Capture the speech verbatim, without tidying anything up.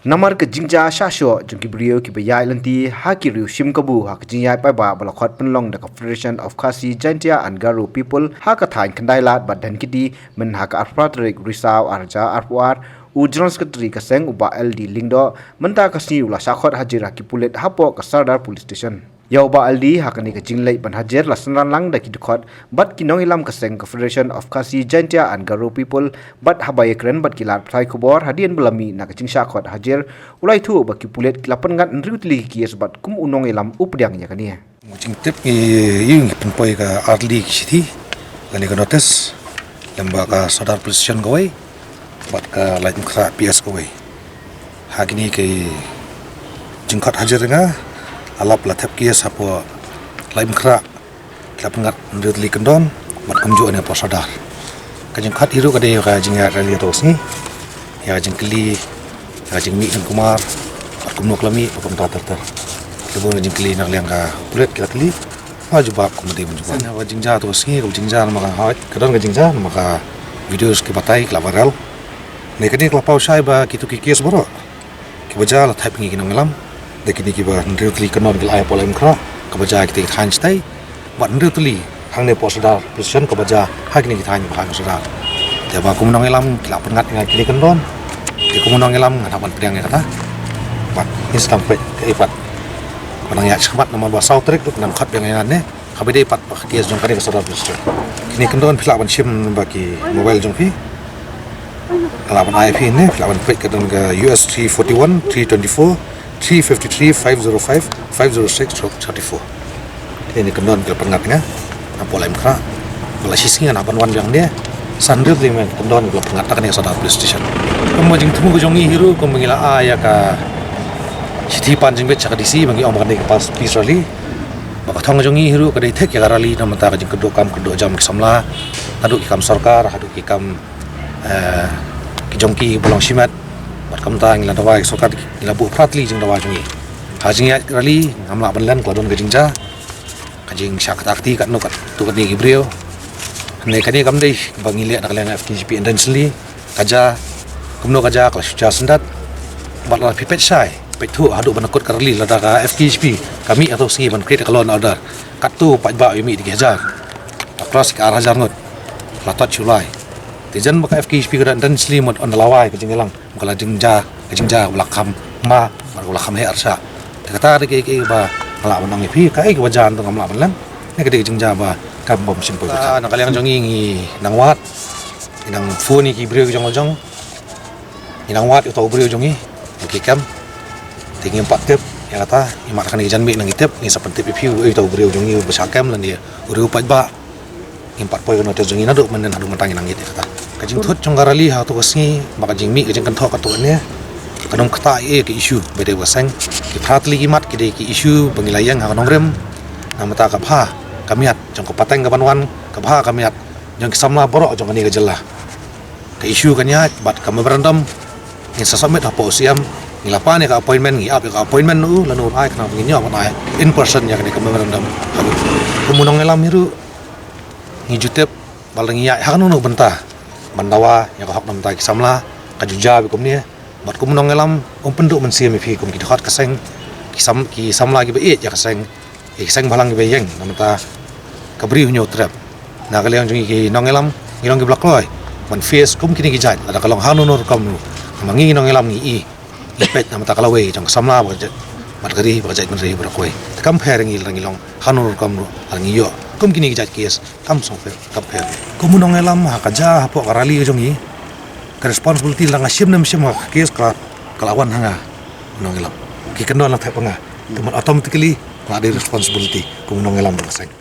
Namar ka jingjia shah shoh jong ki briew kiba ïaid lynti ha ki riew shim kabu ha ka jingïaid paidbah ba la khot pynlong da ka Federation of Khasi Jaintia and Garo People ha ka thaiñ Khyndai Lad bad Dhankheti mynha ka arphew phra tarik Risaw arhajar arphew ar, u General Secretary ka seng u Bah L D Lyngdoh mynta ka sngi u la shah khot hajir ha ki pulit hapoh ka Sordar Police Station. Ïa u Bah L D ha kane ka jingleit ban hajir la synran lang da ki dkhot bad ki nongïalam ka seng ka Federation of Khasi Jaintia and Garo People bad haba ïakren bad ki lad pathai khubor hadien ba la mih na ka jingshah khot hajir, u la ïathuh ba ki pulit ki la pynngat hynriew tylli ki case bad kum u nongïalam u pdiang ïa kane. Jingtip ngi, ïa ngi pynpoi ka ar tylli ki shithi lane ka notice lyngba ka Sordar Police Station kawei bad ka Laitumkhrah P S kawei. Ha kine ki jingkhot hajir nga, la lap la thep case hapoh Laitumkhrah, ki la pynngat hynriew tylli kyndon bad kumjuh ne hapoh Sordar. Ka jingkhot hi ruh ka dei ka jingïaid rally ha kato ka sngi, ïa ka jingkylli, ïa ka jingmih jong kumne bad kumno ka la mih bad kumta ter ter. Ki bun ka jingkylli na ka liang ka pulit ki la kylli. Ba jubab kumne ban jubab. Ka jingjia kato ka sngi, ka jingjia namar ka hoi, ka don ka jingjia namar ka videos ki batai ki la viral. Ne kane ka la paw shai ba kito ki case baroh kiba jia la thep ngi ki nongïalam. Da kine kiba hynriew tylli kyndon ki la ai hapoh Laitumkhrah, kaba jia kita ki thaiñ shatai. Bad hynriew tylli hangne hapoh Sordar Police Station kaba jia ha kine ki thaiñ ba ha Sordar. Te ba kum u nongïalam ki la pynngat ïa nga kine kyndon. Te kum u nongïalam ngan hap ban pdiang ïa kata. Bad ngin sa peit kaei pat ba nang ïaid shakhmat namar ba saw tarik ruh nang khot biang ïa nga ne. Haba dei pat ba ka case jong kane ka Sordar Police Station. Kine kyndon phi lah ban shim ba ki mobile jong phi. Ka lah ban ai phi ne, phi lah ban peit ka don ka U S three forty-one, three twenty-four, three fifty-three, five zero five, five zero six, thirty-four. Kine kyndon ki la pynngat ïa nga hapoh Laitumkhrah. Ba la shisngi ngan hap ban wan biang ne. San hynriew tylli kyndon ki la pynngat ha kane ka Sordar Police Station. Kumba jingthmu ka jong ngi hi ruh kumba ngi la ai ïa ka shithi pan jingbit sha ka D C ba ngi ong ba kane ka peace rally. Ba ka thong ka jong ngi hi ruh ka dei thik ïa ka rally namar ka jingkyrduh kam kyrduh jam ki samla, haduh ki kam sorkar, haduh ki kam, eh, ki jong kiba long shimet. Bad kumta ngi la dawa ïa ka sorkar, ngi la buh phra tylli jingdawa jong ngi. Ha jingïaid rally ngam lah ban len ka la don ka jingjia, ka jingshah kata kti katno katto katne ki briew. Ne kane kam dei ba ngi leh na ka liang F K J P intentionally. Ka jia, kumno ka jia, ka la shu jia syndat. Bad lada phi peit shai, peit thuh haduh ban kut ka rally lada ka F K J P ka mih ha kato ka sngi ban create ka law and order. Katto paidbah u mih da ki hajar, ka cross ka ar hajar ngut. La tot shu lai. Te jan ba ka F K J P ka da intentionally mut ynda la wai ka jingïalang, ka la jingjia, ka jingjia ka la kham ma, bad ka la kham heh arshah. Te kata dei kaei kaei ba nga lah ban ong ïa phi, kaei kaba jia ngam lah ban len. Ne ka dei ka jingjia ba kam bym shym poi. Ah, na ka liang jong ngi ngi nang wad. Ngi nang phone ïa ki briew ki jong la jong. Ngi nang wad ïa uto u briew jong ngi, ïa ki kem. Te ngim pat tip ïa kata, imat kane ka janmiet nang ngi tip, ngi sa pyntip ïa phi uei uto u briew jong ngi uba shah kem lane u riew paidbah. Ngim pat poi ka notice jong ngi naduh mynnin haduh mynta ngi nang ngeit ïa kata. Ka jingthut jong ka rally ha kato ka sngi bad ka jingmih ka jingkynthoh katto katne, kan ym ktah ei ei ka issue ba dei ba ka seng. Ki phra tylli ki mat ki dei ki issue ba ngi la ïeng ha ka nongrim. Namar ka bha ka miat jong ka pateng kaban wan, ka bha ka miat jong ki samla baroh jong kane ka jylla. Ka issue kan ïaid bad ka memorandum ngin sa submit hapoh u C M. Ngi la pan ïa ka appointment, ngi ap ïa ka appointment na u, lano u ai, khnang ba ngin ïoh ban ai in person ïa kane ka memorandum. Kum u nongïalam hi ruh ngi ju tip ba lada ngi ïaid ha kano kano bynta ban dawa ïa ka hok na bynta ki samla, ka ju jia beit kumne. Bad kum u nongïalam um pynduh mynsiem ïa phi kum ki dkhot ka seng, ki sam, ki samla kiba ïeit ïa ka seng, ïa ki seng bhalang kiba ïeng, namar ka bri u hynñiew trep. Na ka liang jong ngi ki nongïalam, ngi long kiba la kloi ban face kum kine ki jait, lada ka long ha kano kano rukom ruh. Namar ngi ki nongïalam ngi i, ngi peit namar ka lawei jong ka samla bad ka jait, bad ka ri bad ka jaitbynriew baroh kawei. Te kam pher ngi lada ngi long ha kano kano rukom ruh, lada ngi ïoh kum kine ki jait case, kam sngewpher, kam pher. Kum u nongïalam ha ka jia hapoh ka rally ka jong ngi, ka responsibility lada nga shim ne ym shim ha ka case ka, ka la wan ha nga u nongïalam. Ki kyndon la thep ha nga. Te mut automatically nga la dei responsibility kum u nongïalam jong ka seng.